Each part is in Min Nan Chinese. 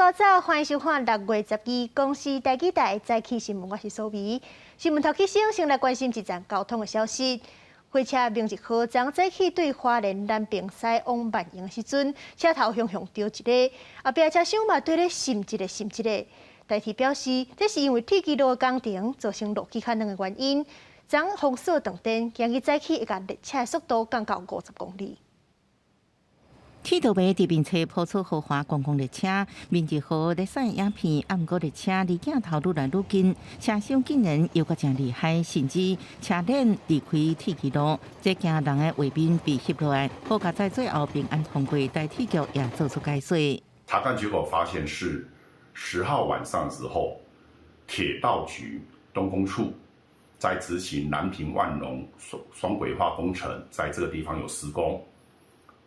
夠早，歡迎收看6月12公視台語台早起新聞，我是蘇眉。新聞頭起先，先來關心一則交通的消息。火車明日號昨早起對花蓮南平駛往萬榮的時陣，車頭向向著一个，後壁車廂嘛綴咧糝一个糝一个。台鐵表示，這是因為鐵支路的工程造成路基較軟的原因。昨封鎖斷電，今日早起會共列車的速度降到50公里。鐵道迷佇面冊拋出豪華觀光列車，明日號咧駛影片，啊毋過列車離鏡頭愈來愈近，車廂竟然搖甲誠厲害，甚至車輪離開鐵支路，這驚人的畫面被翕落來，好佳哉最後平安通過，台鐵局也做出解說。查看結果發現是10號晚上之後，鐵道局東工處在執行南平萬榮雙雙軌化工程，在這個地方有施工。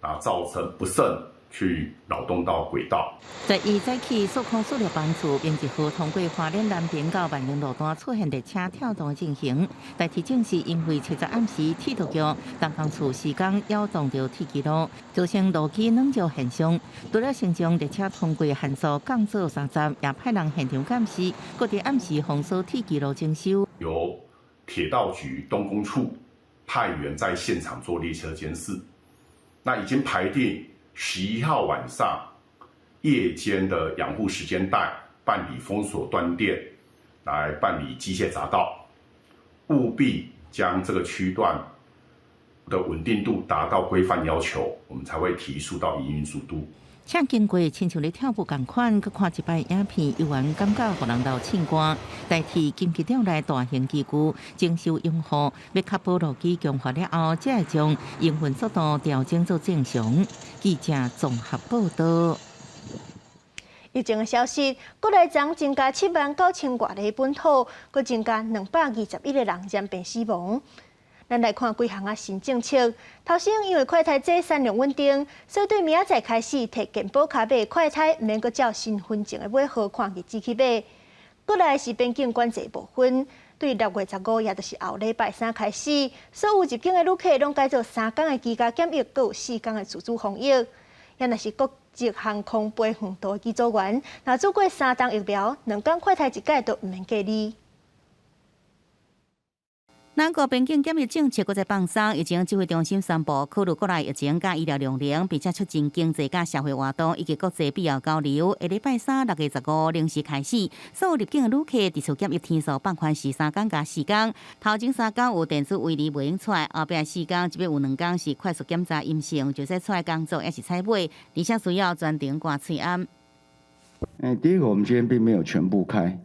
啊，造成不慎去擾動到軌道。 11早起，數控四六班次明日號通過花蓮南平到萬榮路段出現列車跳動的情形。台鐵證實因為七十暗時鐵道局東工處施工擾動著鐵支路，造成路基軟石現象。除了先將列車通過限速降做30，也派人現場監視，閣佇暗時封鎖鐵支路整修。由鐵道局東工處派員在現場做列車監視。那已經排定11號晚上夜間的養護時間帶辦理封鎖斷電，來辦理機械閘道，務必將這個區段的穩定度達到規範要求，我們才會提速到營運速度。車經過親像咧跳舞仝款，閣看一擺影片，猶原感覺予人流凊汗。台鐵緊急調來大型機具整修養護，欲確保路基強化了後，才會將營運速度調整做正常。記者綜合報道。疫情的消息，國內昨增加7萬9千外例本土，閣增加221個人染病死亡。咱來看幾項仔新政策。頭先因為快篩劑產量穩定，所以對明仔載開始提健保卡買快篩，毋免閣照身份證的尾號看日子去買。過來是邊境管制部分，對6月15，也就是後禮拜三開始，所有入境的旅客攏改做3工的居家檢疫，閣有4工的自主防疫。也若是國際航空飛遠途的機組員，若注過三針疫苗，2工快篩一擺都毋免隔離。南國邊境檢疫政策閣再放鬆，疫情指揮中心宣布，考慮國內疫情佮醫療量能，並且促進經濟佮社會活動以及國際必要交流。下禮拜三6月15零時開始，所有入境的旅客佇厝檢疫天數放寬是三工加四工。頭前三工有電子圍籬袂用出來，後壁四工這欲有兩工是快速檢查陰性，就使出來工作抑是採買，而且需要專程掛喙罨。第一個，我們今天並沒有全部開。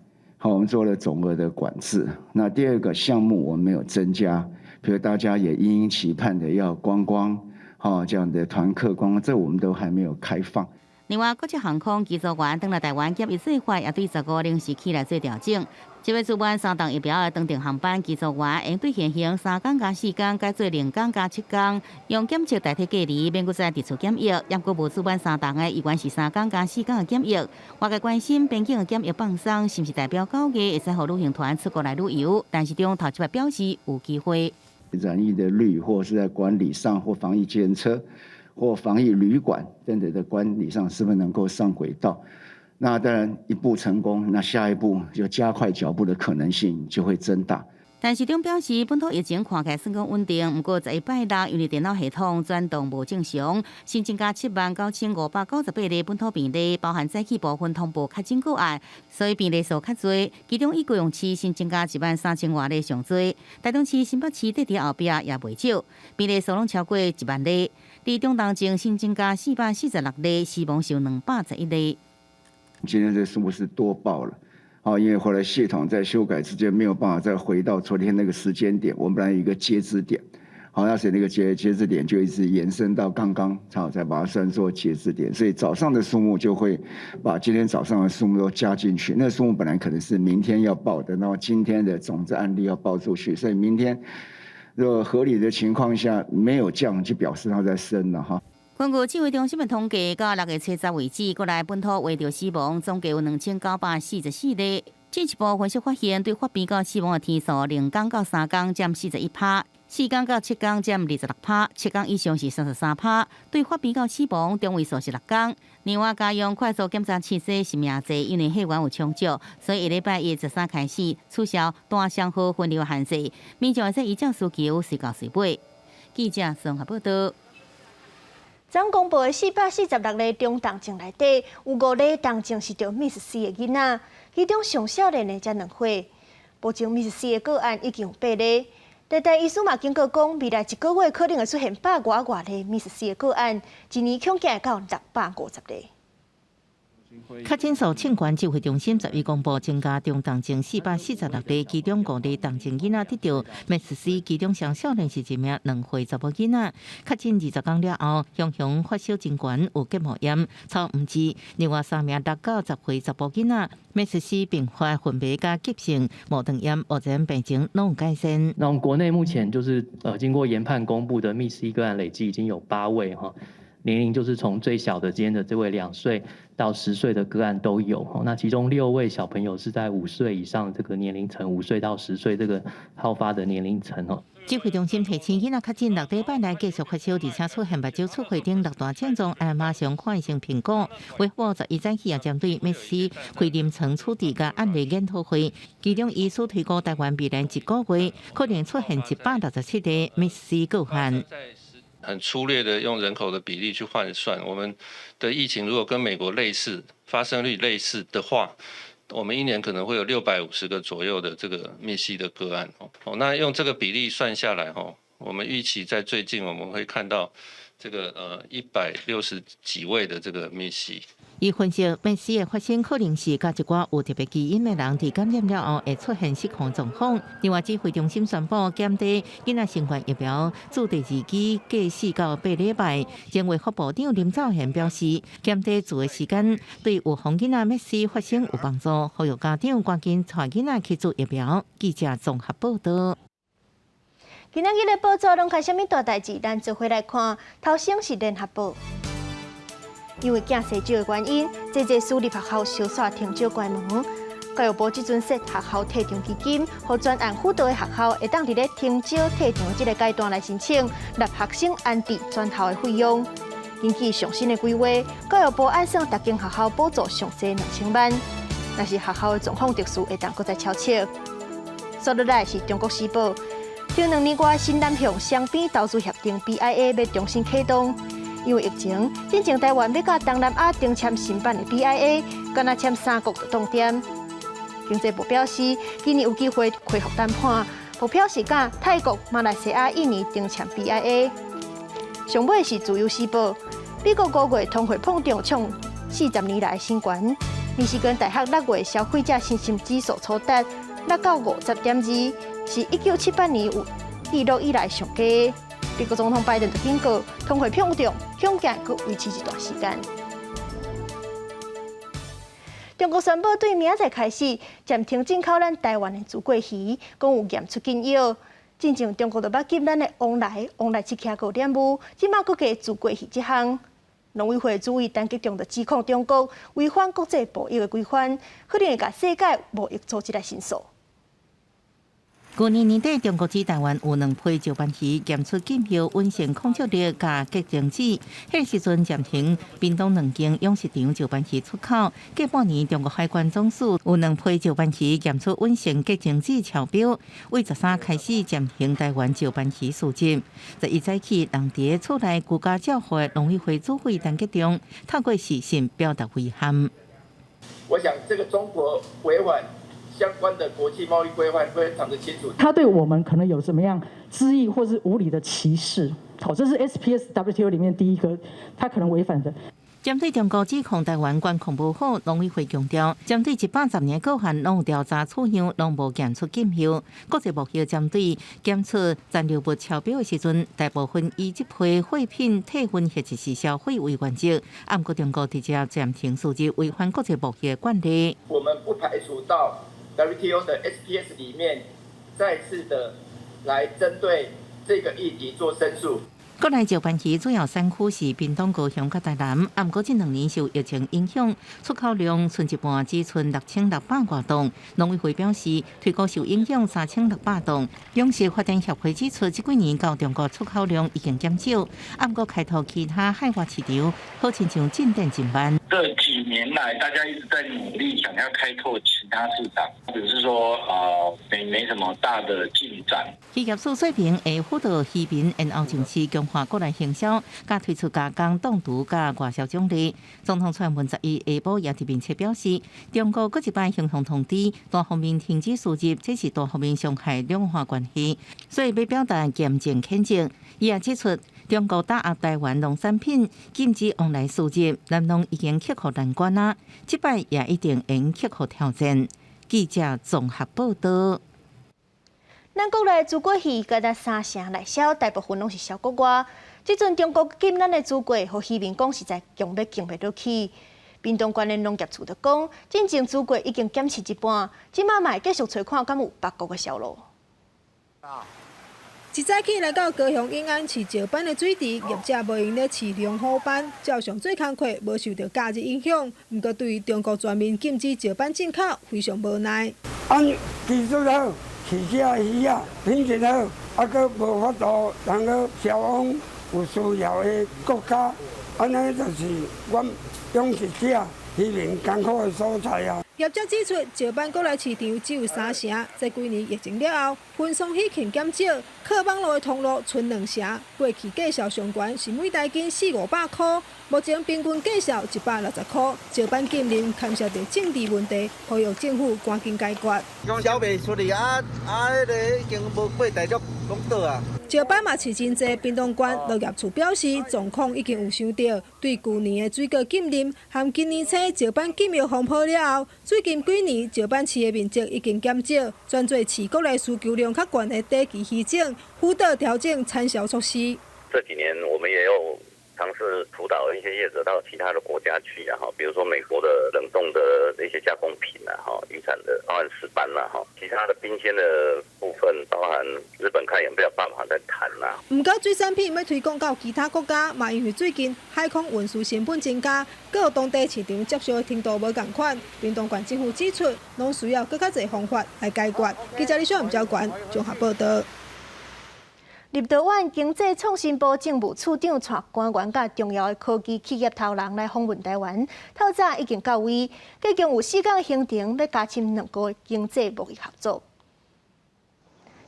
好，我們做了總額的管制。那第二個項目我們沒有增加，比如大家也殷殷期盼的要觀光，哈，這樣的團客觀光，這我們都還沒有開放。另外，國際航空機組員轉來台灣檢疫做法，也對15零時起來做調整。這欲注滿三針疫苗的長程航班機組員，會對現行三工加四工改做兩工加7工，用檢測代替隔離，免閣再佇厝檢疫。抑閣無注滿三針的，依然是三工加四工的檢疫。外界關心邊境的檢疫放鬆，是毋是代表9月會使予旅行團出國來旅遊？陳時中頭一擺表示有機會。染疫的率，或是在管理上，或防疫監測，或防疫旅館等等的管理上，是不是能夠上軌道？那當然一步成功，那下一步就加快腳步的可能性就會增大。陳時中表示，本土疫情看起來算講穩定，毋過11拜六因為電腦系統轉動無正常，新增加79,598例本土病例，包含早起部分通報確診個案，所以病例數較濟。其中以高雄市新增加1萬3千外例上濟，台中市、新北市佇佇後壁也袂少，病例數攏超過1萬例。佇中東前新增加446例，死亡有211例。今天這數目是多報了，好，因為後來系統在修改之間沒有辦法再回到昨天那個時間點，我們本來有一個截止點，好，那所以那個截止點就一直延伸到剛剛，好，再把它算作截止點，所以早上的數目就會把今天早上的數目都加進去，那數目本來可能是明天要報的，然後今天的總之案例要報出去，所以明天如果合理的情況下沒有降，就表示它在升了哈。根據指揮中心的統計，到6月70為止，國內本土患著死亡總計有2944例。進一步分析發現，對發病到死亡的天數，2工到3工佔41趴，4工到7工佔26趴，7工以上是33趴。對發病到死亡中位數是6工。另外，家用快速檢查試劑實名制，因為貨源有充足，所以下禮拜一13開始取消單雙號分流限制，民眾會使依照需求隨購隨買。記者綜合報道。昨公布的446例中重症內底，有5例重症是著 MIS-C 的囡仔，其中上少年的才2歲。目前 MIS-C 的個案已經有8例。台大醫師嘛警告講，未來一個月可能會出現百外外例 MIS-C 的個案，一年恐驚會到650例。確診數清關指揮中心11公布增加中重症446例，其中5例重症囡仔得著 MIS-C，其中上少年是一名2歲查某囡仔。確診20工了後，雄雄發燒真懸，有結膜炎，草毋治。另外三名6到10歲查埔囡仔，MIS-C 併發昏迷佮急性膜腸炎，目前病情攏有改善。那國內目前就是經過研判公布的 MIS-C 個案累計已經有8位哈。年齡就是從最小的今天的這位2歲到10歲的個案都有，那其中6位小朋友是在5歲以上這個年齡層，5歲到10歲這個好發的年齡層哦。指揮中心提醒，囡仔確診6禮拜內繼續發燒，而且出現目睭出血等六大症狀，愛馬上看醫生評估。衛福部11早起也針對 MIS-C 開臨床處置佮案例研討會，其中醫師推估台灣未來一個月可能出現167例 MIS-C 個案。很粗略的用人口的比例去換算，我們的疫情如果跟美國類似，發生率類似的話，我們一年可能會有650個左右的這個 MIS-C 的個案哦。那用這個比例算下來，我們預期在最近我們會看到這個160幾位的這個 MIS-C。伊分析，MIS-C 的發生可能是佮一寡有特別基因的人，佇感染了後會出現失控狀況。另外，指揮中心宣布減低囡仔新冠疫苗注第二劑隔4到8禮拜。前衛福部長林祖賢表示，減低注的時間對預防囡仔 MIS-C 發生有幫助，呼籲家長趕緊帶囡仔去注疫苗。記者綜合報道。今仔日的報紙攏開啥物大代誌？咱做伙來看，頭先是聯合報。因為驚洗少的原因，濟濟私立學校小煞停招關門。教育部這陣設學校退場基金，予專案輔導的學校會當佇咧停招退場這个階段來申請，納學生安置轉校的費用。根據上新的規劃，教育部按算逐間學校補助上濟2000萬，若是學校的狀況特殊，會當閣再調整。煞落來是中國時報，停2年外新南向雙邊投資協定 BIA 欲重新啟動。因為疫情，進前台灣欲佮東南亞重簽新版的 BIA，干焦簽三國就擋恬。經濟部表示，今年有機會恢復談判，目標是佮泰國、馬來西亞、印尼重簽 BIA。上尾是自由時報，美國5月通貨膨脹創40年來新高，密西根大學6月消費者信心指數觸達落到50.2，是1978年有記錄以來上低。美國總統拜登就警告，通貨膨脹恐驚閣維持一段時間。中國宣布對明仔載開始暫停進口咱台灣的珠桂魚，講有驗出禁藥。進前中國就捌禁咱的王梨，王梨一起閣有染污，這馬閣加珠桂魚這項。農委會主委陳吉仲就指控中國違反國際貿易的規範，可能會共世界貿易組織來申訴。去年年底，中國指台灣有兩批石斑魚檢出禁藥穩性孔雀綠佮結晶子，彼個時陣暫停屏東兩間養殖場石斑魚出口。過半年，中國海關總署有兩批石斑魚檢出穩性結晶子超標，對13開始暫停台灣石斑魚輸入。11早起，人佇厝內居家照護的農委會主委陳吉仲透過視訊表達遺憾。我想這個中國違反相關的國際貿易規範非常的清楚。他對我們可能有什麼樣恣意或是無理的歧視？好，這是 SPS WTO 裡面第一個，他可能違反的。針對中國指控台灣管控無好，農委會強調，針對110年個案攏有調查取樣，攏無檢出禁藥。國際貿易針對檢出殘留物超標的時陣，大部分以這批貨品退運或者是銷毀為原則。毋過中國直接暫停輸入，違反國際貿易慣例。我們不排除到 WTO 的 SPS 裡面再次的來針對這個議題做申訴。國內石斑魚主要產區是屏東、高雄佮台南，啊，毋過這兩年受疫情影響，出口量賰一半，只賰6600外噸。農委會表示，推估受影響3600噸。養殖發展協會指出，這幾年到中國出口量已經減少，啊，毋過開拓其他海外市場，好親像進展真慢。這幾年來，大家一直在努力想要開拓其他市場，只是說，沒什麼大的進展。漁業署說明會輔導漁民，然後正式強化國內行銷，佮推出加工凍儲佮外銷獎勵。總統蔡英文11下晡也佇面冊表示，中國閣一擺形象通知，單方面停止輸入，這是單方面傷害兩岸關係，所以欲表達嚴正譴責。伊也指出，中國打壓台灣農產品，禁止往來輸入，咱攏已經克服難關啊，這擺也一定會克服挑戰。記者綜合報道。咱國內諸葛魚敢若三成內銷，大部分攏是銷國外。這陣中國禁咱的諸葛，予漁民講實在強欲扛袂落去。屏東縣的農業處就講，進前諸葛已經減飼一半，這馬嘛會繼續揣看敢有別國的銷路。一早起來到高雄永安飼石斑的水池，業者無閒咧飼龍虎斑，照常做工課，無受著假日影響。毋過對於中國全面禁止石斑進口，非常無奈。按技術好，飼這魚仔品質好，啊，閣無法度通去銷往有需要的國家，按呢就是阮養殖者漁民艱苦的所在啊。業者指出，石斑國內市場只有三成，這幾年疫情了後，運送魚群減少，靠網路的通路賰兩成。過去價數上懸是每台斤四五百箍，目前平均價數160箍。石斑禁令牽涉著政治問題，呼籲政府趕緊解決。銷袂出去啊啊！彼个已經無過大陸攏倒啊。石斑嘛飼真濟，屏東縣農業處表示，狀況已經有想著，對舊年的水果禁令和今年初石斑禁藥風波了後，最近幾年石斑飼的面積已經減少，轉做飼國內需求量較懸的短鰭魚種，輔導調整產銷措施。這幾年我們也有嘗試輔導一些業者到其他的國家去啊，哈，比如說美國的冷凍的一些加工品啊，哈，漁產的包含石斑啦，哈，其他的冰鮮的部分，包含日本看有沒有辦法再談啦。毋過水產品欲推廣到其他國家，嘛因為最近海空運輸成本增加，閣有當地市場接受的程度無仝款。屏東縣政府指出，攏需要閣較濟方法來解決。記者李小吳昭冠綜合報道。立陶宛經濟創新部政務處長帶官員佮重要的科技企業頭人來訪問台灣，透早已經到位，計共有4工行程，欲加深兩國經濟貿易合作。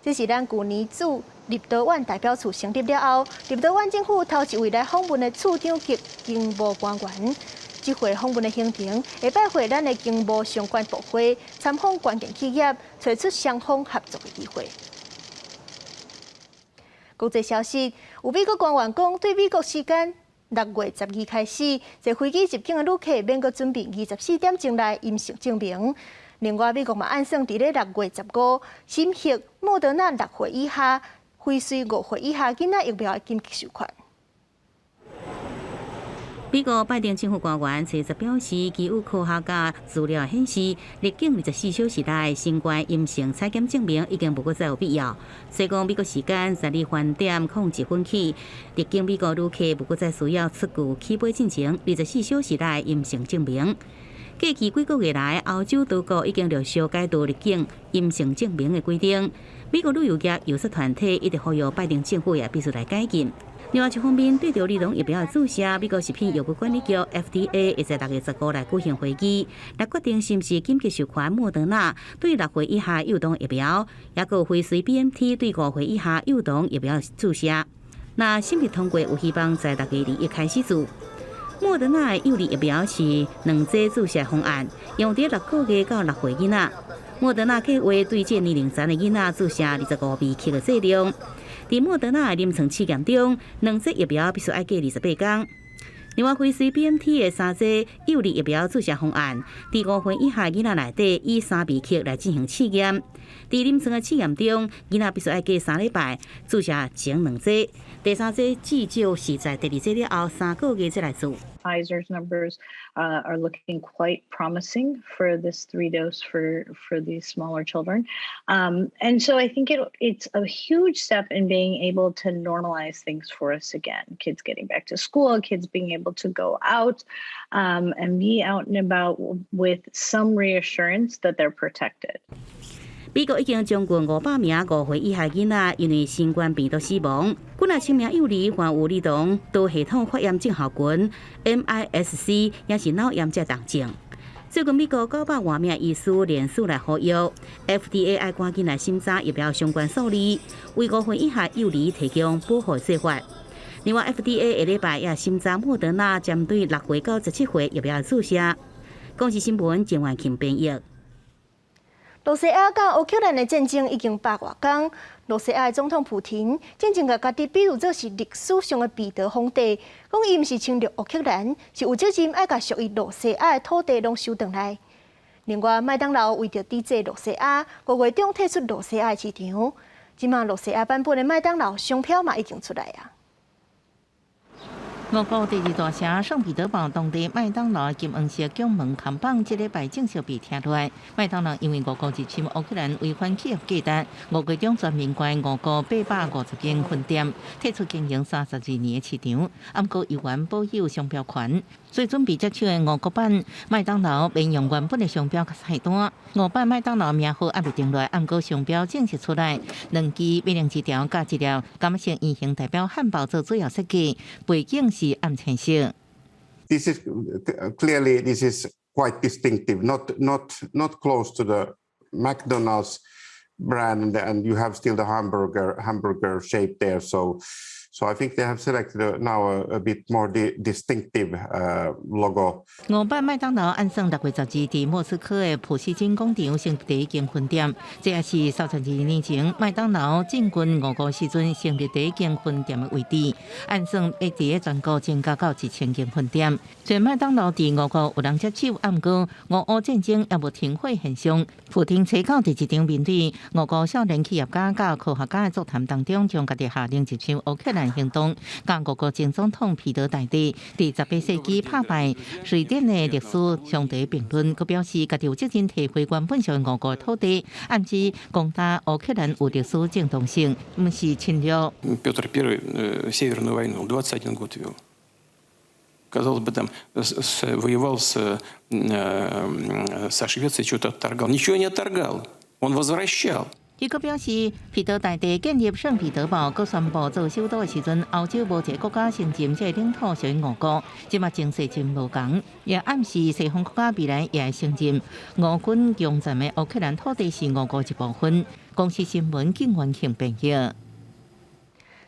這是咱舊年駐立陶宛代表處成立了後，立陶宛政府頭一位來訪問的處長級經貿官員。這回訪問的行程會拜會咱的經貿相關部會，參訪關鍵企業，揣出雙方合作的機會。國際消息，有美國官員講，對美國時間6月12開始，坐飛機入境的旅客免閣準備24點鐘內陰性證明。另外，美國嘛按算佇咧6月15審核莫德納6歲以下、輝瑞5歲以下囡仔疫苗的緊急授權。美國拜登政府官員昨日表示，基於科學家資料顯示，入境24小時內新冠陰性採檢證明已經無閣再有必要。所以講，美國時間12點01分起，入境美國旅客無閣再需要出具起飛進前24小時內陰性證明。過去幾個月來，歐洲多國已經陸續解除入境陰性證明的規定。美國旅遊業遊說團體一直呼籲拜登政府也必須來改進。另外一方面，對著兒童疫苗的注射，美國食品藥物管理局 FDA 會在6月15來舉行會議，來決定是毋是緊急授權莫德納對6歲以下幼童疫苗，抑閣輝瑞 BNT 對5歲以下幼童疫苗注射。若審核通過，有希望在6月21開始注。莫德納的幼兒疫苗是兩劑注射方案，用佇6個月到6歲囡仔。莫德納計劃對這年齡層的囡仔注射25微克的劑量。佇莫德納的臨床試驗中，兩劑疫苗必須愛隔28天。另外，輝瑞 BNT 的三劑幼兒疫苗注射方案，佇5歲以下囡仔內底以3微克來進行試驗。佇臨床的試驗中，囡仔必須愛隔3禮拜注射前兩劑，第三劑至少是在第二劑了後3個月才來注。Pfizer's numbers are looking quite promising for this three dose for these smaller children. And so I think it's a huge step in being able to normalize things for us again. Kids getting back to school, kids being able to go out and be out and about with some reassurance that they're protected. 美國已經將近500名5歲以下囡仔因為新冠病毒死亡，幾若千名幼兒患有兒童多系統發炎症候群（MIS-C），也是腦炎這重症。最近美國900外名醫師聯署來呼籲 FDA 愛趕緊來審查疫苗相關數字，為5歲以下幼兒提供保護做法。另外，FDA 下禮拜也審查莫德納針對6歲到17歲疫苗注射。公視新聞鄭婉琴編譯。羅西亞佮烏克蘭的戰爭已經100外工。羅西亞的總統普廷進前共家己比喻做是歷史上的彼得皇帝，講伊毋是侵略烏克蘭，是有責任愛共屬於羅西亞的土地攏收轉來。另外，麥當勞為著抵制羅西亞，5月中退出羅西亞的市場。這馬羅西亞版本的麥當勞商標嘛已經出來啊。俄國第二大城聖彼得堡當地麥當勞金黃色拱門扛棒，這禮拜正式被拆落來。麥當勞因為俄國入侵烏克蘭違反契約價值，5月中全面關俄國850間分店，退出經營32年的市場，毋過猶原保有商標權。所以準備接手的俄國版麥當勞免用原本的商標菜單。俄版麥當勞名號猶未定落來，毋過商標正式出來，兩支美零枝條佮一粒感性圓形代表漢堡做主要設計，背景是暗青色。 This is clearly this is quite distinctive, not close to the McDonald's brand, and you have still the hamburger shape there. So I think they have selected now a bit more distinctive logo. 俄版麥當勞按算6月12佇莫斯科的普希金廣場成立第一間分店，這也是32年前麥當勞進軍俄國時陣成立第一間分店的位置。按算會佇全國增加到1000間分店。雖然麥當勞佇俄國有人接手，毋過俄烏戰爭猶無停火現象。普丁初九佇一場面對俄國少年企業家佮科學家的座談當中，將家己下令入侵烏克蘭行動，佮俄國前總統彼得大帝佇18世紀拍敗瑞典的歷史相提並論，閣表示家己有責任提回原本屬於俄國的土地，暗指攻打烏克蘭有歷史正當性，毋是侵略。 Петр Первый Северную войну 21 год вел. Казалось бы, там воевал со Швецией, что-то отторгал. Ничего не отторгал, он возвращал. 伊閣表示，彼得大帝建立聖彼得堡，閣宣布做首都的時陣，歐洲無一個國家承認這個領土屬於俄國。這馬情勢真無仝，也暗示西方國家未來也會承認俄軍攻佔的烏克蘭土地是俄國一部分。公視新聞景元慶編譯。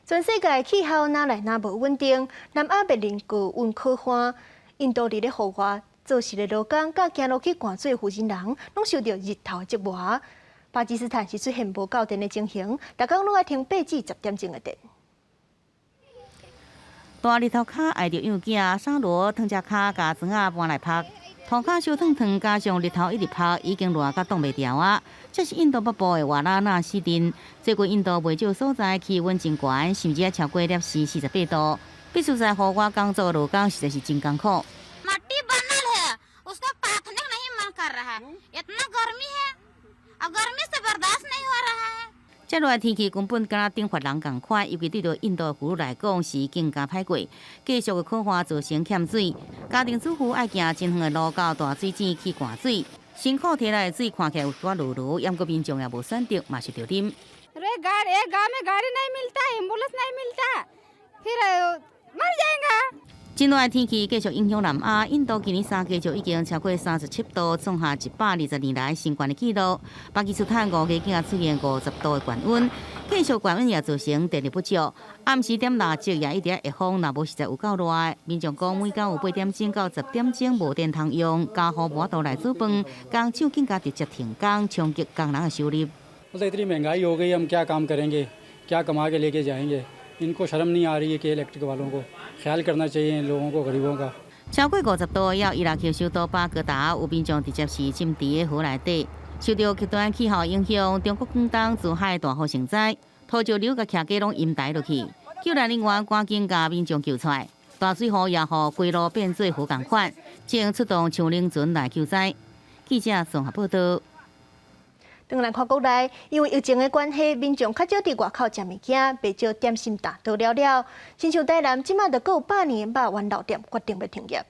全世界氣候愈來愈無穩定，南亞面臨高溫洘旱，印度佇咧戶外做事的勞工，佮行路去灌水的婦人，攏受著日頭折磨。巴基斯坦是出現無夠電的情形，逐工攏愛停8至10點鐘的電。大日頭跤礙著養囝，沙羅褪只跤，共磚仔搬來曝，塗跤燒燙燙，加上日頭一直曝，已經熱甲擋袂牢啊！這是印度北部的瓦拉納西鎮，最近印度袂少所在氣溫真懸，甚至超過攝氏48度。必須在戶外工作的勞工實在是真艱苦。 उसको पाथने नहीं मन कर रहा है, इतना गर्मी है और गर्मी से बर्दाश्त नहीं हो रहा है。這熱天氣根本敢若頂法人仝款，尤其對著印度婦女來講是更加歹過。繼續的洘旱造成欠水，家庭主婦愛行真遠的路到大水井去灌水，辛苦提來的水看起來有寡濁濁，毋過民眾也無選擇，嘛是著啉。 अरे गाड़ी गाँव में गाड़ी नहीं मिलता, एम्बुलेंस नहीं मिलता, फिर मर जाएगा。真熱的天氣繼續影響南亞，印度今年3月就已經超過37度，創下122年來新懸的紀錄。巴基斯坦5月竟然出現50度的高溫，繼續高溫也造成電力不足。暗時點蠟燭也一直會風，若無實在有夠熱。民眾講每工有8點鐘到10點鐘無電通用，家戶無法度來煮飯，工廠更加直接停工，衝擊工人的收入。 इतनी महंगाई हो गई, हम क्या काम करेंगे, क्या कमा के लेके जाएंगे? इनको शर्म नहीं आ रही है के इलेक्ट्रिक वालों को ख्याल करना चाहिए इन लोगों को, गरीबों का。超過50度以後，伊拉克首都巴格達有民眾直接是浸佇咧河內底，受著極端氣候影響，中國廣東珠海大雨成災，土石流共徛家攏淹台落去，救援人員趕緊共民眾救出來。大水雨也予規路變做河仝款，正出動長龍船來救災。記者綜合報道。轉來看國內，因為疫情的關係，民眾較少佇外口食物件，袂少點心店倒了了。親像台南，這馬就閣有百年的肉圓老店決定欲停業。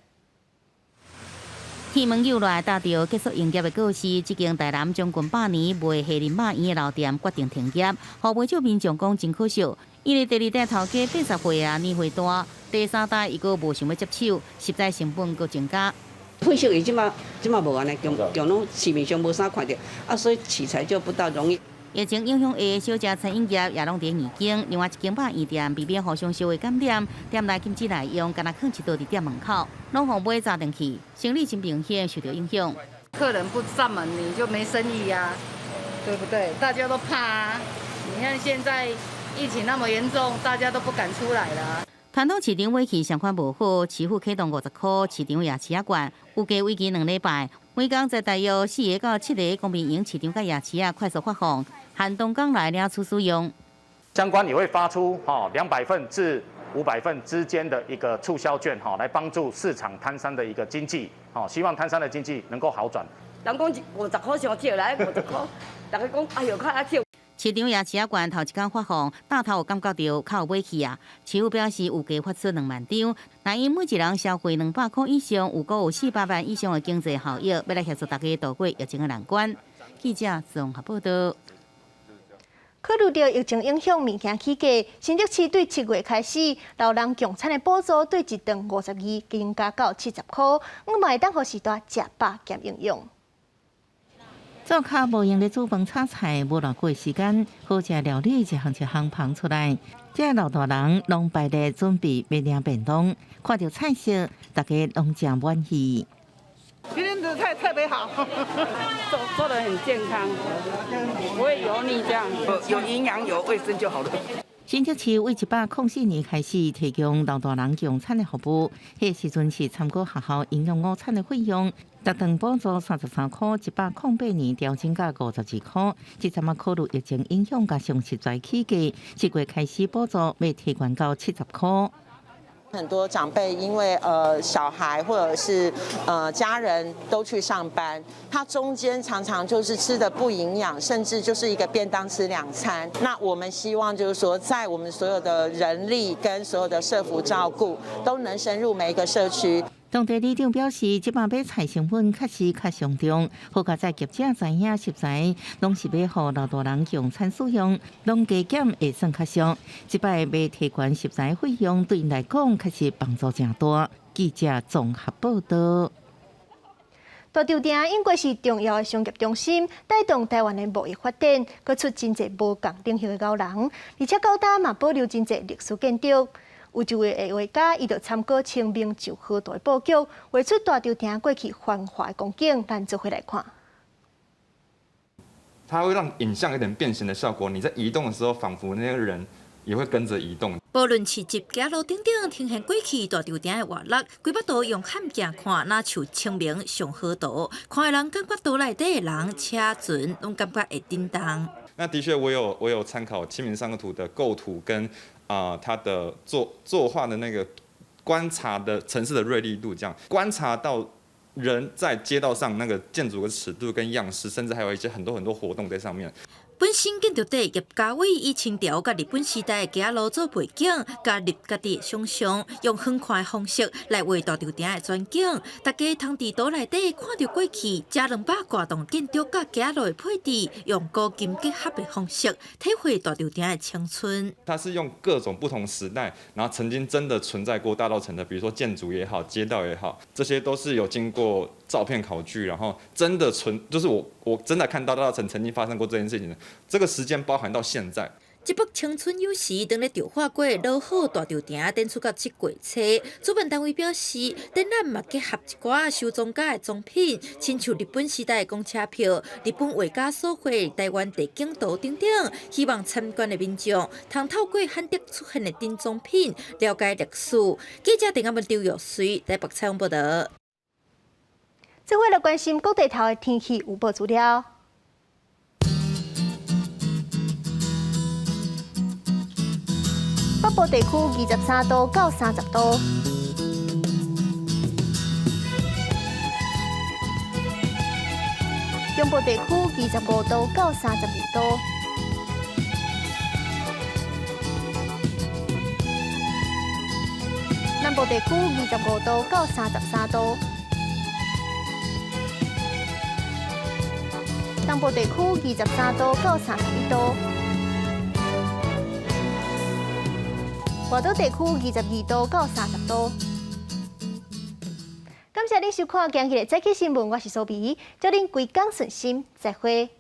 天門又來搭著結束營業的告示，這間台南將近百年賣蝦仁肉圓的老店決定停業，予袂少民眾講真可惜。因為第二代頭家80歲啊，年歲大，第三代伊閣無想欲接手，食材成本閣增加。廢食伊這馬這馬無按呢，強強攏市面上無啥看著，啊，所以取材就不大容易。疫情影響下，小食餐飲業也攏佇逆境。另外一間肉圓店避免互相相會感染，店內禁止內用，干焦囥一桌佇店門口，攏予買紮轉去，生意真明顯受著影響。客人不上門，你就沒生意呀，對不對？大家都怕啊！你看現在疫情那麼嚴重，大家都不敢出來了。傳統市場景氣相款無好，市府啟動50箍市場夜市仔券，預計為期2禮拜。每工在大約4個到7個公民營市場佮夜市仔快速發放，限當工來領取使用。相關也會發出200份至500份之間的一個促銷券，來幫助市場攤商的一個經濟，希望攤商的經濟能夠好轉。人講50箍傷少，來50箍，逐家講哎喲較較少。市場夜市仔券頭一工發放，大頭有感覺著較有買氣啊。市府表示預計發出2萬張，若𪜶每一人消費200箍以上，有閣有400萬以上的經濟效益，欲來協助大家渡過疫情的難關。記者綜合報道。考慮著疫情影響，物件起價，新竹市對7月開始，老人共餐的補助對一頓52增加到70箍，毋嘛會當予序大食飽兼營養。做較無閒咧煮飯炒菜，無偌久的時間，好食料理一項一項捧出來。這老大人攏排列準備欲領便當，看著菜色，大家攏誠滿意。今天的菜特別好，做做得很健康，不會油膩這樣，有營養有衛生就好了。新竹市為104年開始提供老大人共餐的服務，彼時陣是參考學校營養午餐的費用，逐頓補助33箍，108年調整到52箍。這陣仔考慮疫情影響，加上食材起價，7月開始補助欲提懸到70箍。很多長輩因為小孩或者是家人都去上班，他中間常常就是吃得不營養，甚至就是一個便當吃兩餐。那我們希望就是說，在我們所有的人力跟所有的社福照顧，都能深入每一個社區。當地里長表示，這擺買菜成本確實較上重，好佳哉業者知影食材攏是欲予老大人共餐使用，攏加減會算較俗。這擺欲提懸食材費用，對𪜶來講確實幫助誠大。記者綜合報道。大稻埕應該是重要的商業中心，帶動台灣的貿易發展，閣出真濟無仝等級的高人，而且到今嘛保留真濟歷史建築。有一位畫家，伊就參考清明上河圖的布局，畫出大稻埕過去繁華的光景，咱做伙來看。它會讓影像有點變形的效果，你在移動的時候，仿佛那個人也會跟着移動。無論市集、街路等等，呈現過去大稻埕的活力，規幅圖用漢鏡看，若像清明上河圖，看的人感覺圖內底的人、車船，攏感覺會震動。那的確，我有參考《清明上河圖》的構圖跟他的作畫的那個觀察的城市的銳利度，這樣觀察到人在街道上那個建築的尺度跟樣式，甚至還有一些很多很多活動在上面。本身建築體葉家偉以清朝佮日本時代的街路做背景，加入家己的想象，用遠看的方式來畫大稻埕的全景。大家通佇圖內底看著過去這200外棟建築佮街路的配置，用古今結合的方式，體會大稻埕的青春。它是用各種不同時代，然後曾經真的存在過大稻埕的，比如說建築也好，街道也好，這些都是有經過照片考據，然後真的存，就是我真的看到大稻埕曾經發生過這件事情的。這個時間包含到現在。這幅青春有時當咧著畫過老好大稻埕展出到7月初，主辦單位表示，展覽嘛結合一寡收藏家的藏品，親像日本時代的公車票、日本畫家所繪台灣地景圖等等，希望參觀的民眾通透過罕得出現的珍藏品，了解歷史。記者鄭阿文、張玉水台北採訪報導。這回來關心各地頭的天氣預報資料。北部地區23度到30度。中部地區25度到32度。南部地區25度到33度。東部地區23度到31度。外島地區22度到30度。感謝您收看今日的早起新聞，我是蘇比，祝您規工順心，再會。